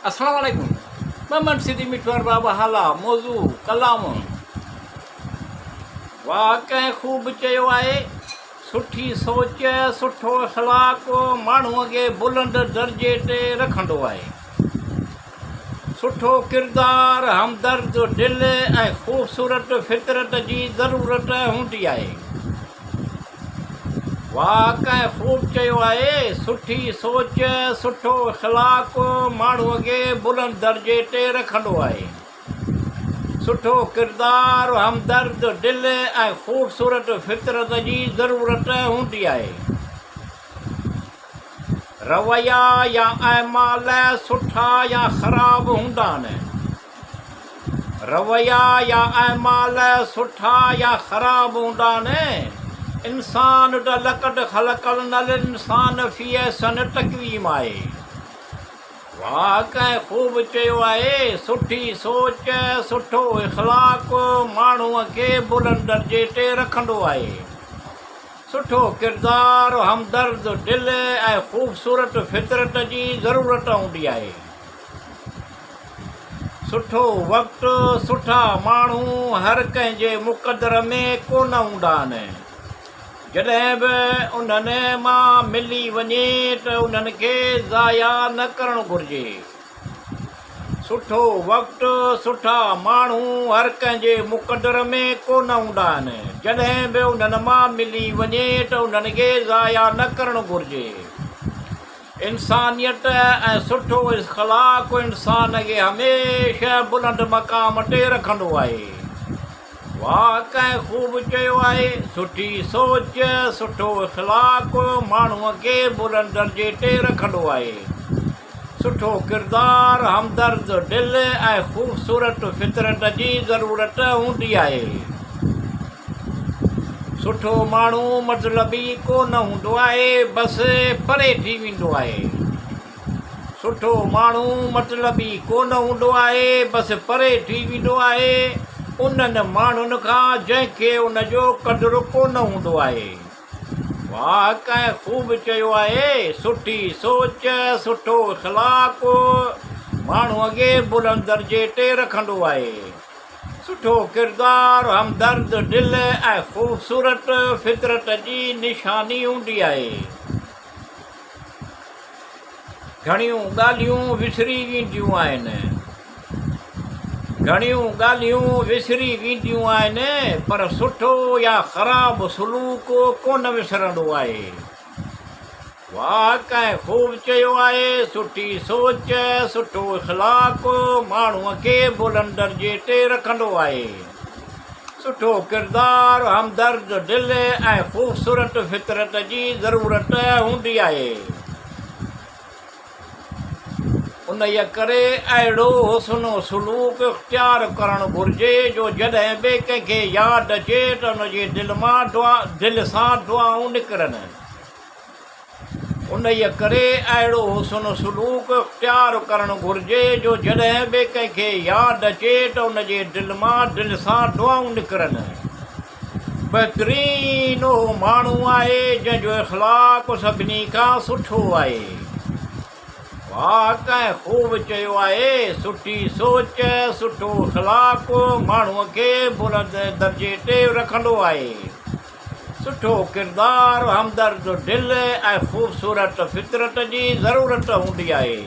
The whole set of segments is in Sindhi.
السلام عليڪم محمد سيدي مٺو ارباب هالا موضوع ڪلام واھ ڪنهن خوب چيو آهي سٺي سوچ سٺو اخلاق ماڻهو کي بلند درجي تي رکندو آهي سٺو ڪردار همدرد دل ۽ خوبصورت فطرت جي ضرورت هوندي آهي واهه ڪنهن خوب چيو آهي، سٺي سوچ، سٺو اخلاق ماڻهوء کي بلند درجي تي رکندو آهي. سٺو ڪردار، همدرد دل ۽ خوبصورت فطرت جي ضرورت هوندي آهي. رويا يا اعمال سٺا يا خراب هوندا آهن. رويا يا اعمال سٺا يا خراب هوندا آهن. انسان ته لقد خلقنا الانسان في احسن تقويم آهي. واهه ڪنهن خوب چيو آهي، سٺي سوچ، سٺو اخلاق ماڻهوء کي بلند درجي تي رکندو آهي. سٺو ڪردار، همدرد دل ۽ خوبصورت فطرت جي ضرورت هوندي آهي. سٺو وقت، سٺا ماڻهو هر ڪنهن جي مقدر ۾ ڪونه هوندا آهن. جڏهن به انهن مان ملي وڃي ته انهن کي ضايع نه ڪرڻ گهرجي. سٺو وقت، سٺا ماڻهو هر ڪنهن جي مقدر ۾ ڪونه هوندا آهن. جڏهن به انهن مان ملي وڃي ته انهن کي ضايع نه ڪرڻ گهرجي. انسانيت ۽ سٺو اخلاق انسان کي هميشه بلند مقام تي رکندو آهي. واهه ڪنهن خوب چيو آهي، سٺي سوچ، سٺو اخلاق ماڻهوء کي بلند درجي تي رکندو آهي. سٺو ڪردار، همدرد دل ۽ خوبصورت فطرت جي ضرورت هوندي آهي. سٺو ماڻهو مطلبي ڪو نه هوندو آهي، بس پري ٿي ويندو آهي. سٺو ماڻهو مطلبي ڪو نه هوندو آهي، بس پري ٿي ويندو آهي، انهن ماڻهن کان جنهن کي ان جو قدر ڪو نه هوندو آهي. واهه ڪنهن خوب چيو آهي، سٺي سوچ، سٺو اخلاق ماڻهوء کي بلند درجي تي رکندو آهي. سٺو ڪردار، همدرد دل ۽ خوبصورت فطرت جي نشاني هوندي آهي. گهڻيون ڳالهيون وسري وينديون آهن. گهڻيون ڳالهيون وسري وينديون آهن پر سٺو يا خراب سلوڪ ڪونه وسرندو آهي. واهه ڪنهن خوب چيو آهي، سٺي سوچ، سٺو اخلاق ماڻهوء کي بلند درجي تي رکندو آهي. سٺو ڪردار، همدرد دل ۽ خوبصورت فطرت جي ضرورت هوندي آهي. انهيء ڪري اهڙو حسن و سلوڪ اختيار ڪرڻ گهرجي جو جڏهن به ڪنهن کي ياد اچي ته ان جي دل مان دل سان دعائون نڪرن. انهيء ڪري اهڙو حسن سلوڪ اختيار ڪرڻ گهرجي جو جڏهن به ڪنهن کي ياد اچي ته ان جي دل مان دل سان دعائون نڪرن. بهترين اهو ماڻهو آهي جنهن جو اخلاق سڀني کان سٺو آهي. واهه ڪنهن خوب چيو آهي، سٺي سوچ، سٺو اخلاق ماڻهوء کي بلند درجي تي رکندو آهي. سٺو ڪردار، همدرد دل ۽ خوبصورت فطرت جي ضرورت هوندي آهي.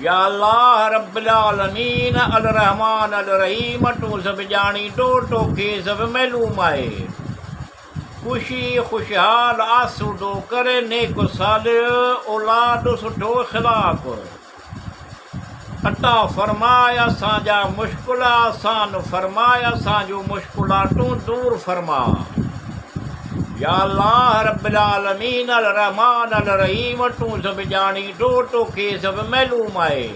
يا الله رب العالمين الرحمٰن الرحيم تون سڀ ڄاڻيندو توکي سڀ معلوم آهي. خوشي خوشحال آسودو ڪر نيڪ صالح اولاد سٺو اخلاق. عطا فرماء اسان جا مشڪل آسان فرماء اسان جون مشڪلاتون دور فرماء يا الله رب العالمين الرحمٰن الرحيم تون سڀ ڄاڻين ٿو توکي سڀ معلوم آهي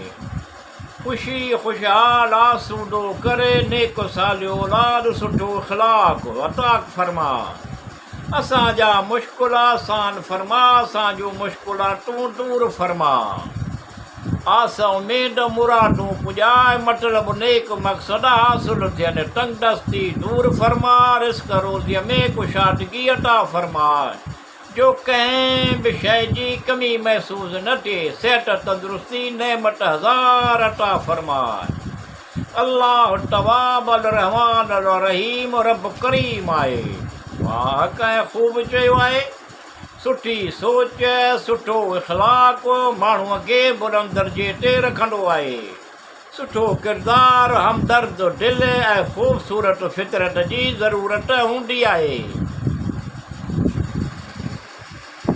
خوشي خوشحال آسودو ڪر نيڪ صالح اولاد سٺو اخلاق عطا فرماء اسان جا مشڪل آسان فرما اسان جون مشڪلاتون دور فرما آس اميد مرادون پڄاء مطلب نيڪ مقصد حاصل ٿين تنگدستي دور فرما رزق روزيء ۾ ڪشادگي عطا فرماء. جو ڪنهن به شيء جي ڪمي محسوس نه ٿئي، صحت تندرستي نعمت هزار عطا فرماء. الله التواب الرحمان الرحيم رب ڪريم آهي. واهه ڪنهن خوب چيو آهي. سٺي سوچ، سٺو اخلاق ماڻهوء کي بلند درجي تي رکندو آهي. سٺو ڪردار، همدرد دل ۽ خوبصورت فطرت جي ضرورت هوندي آهي.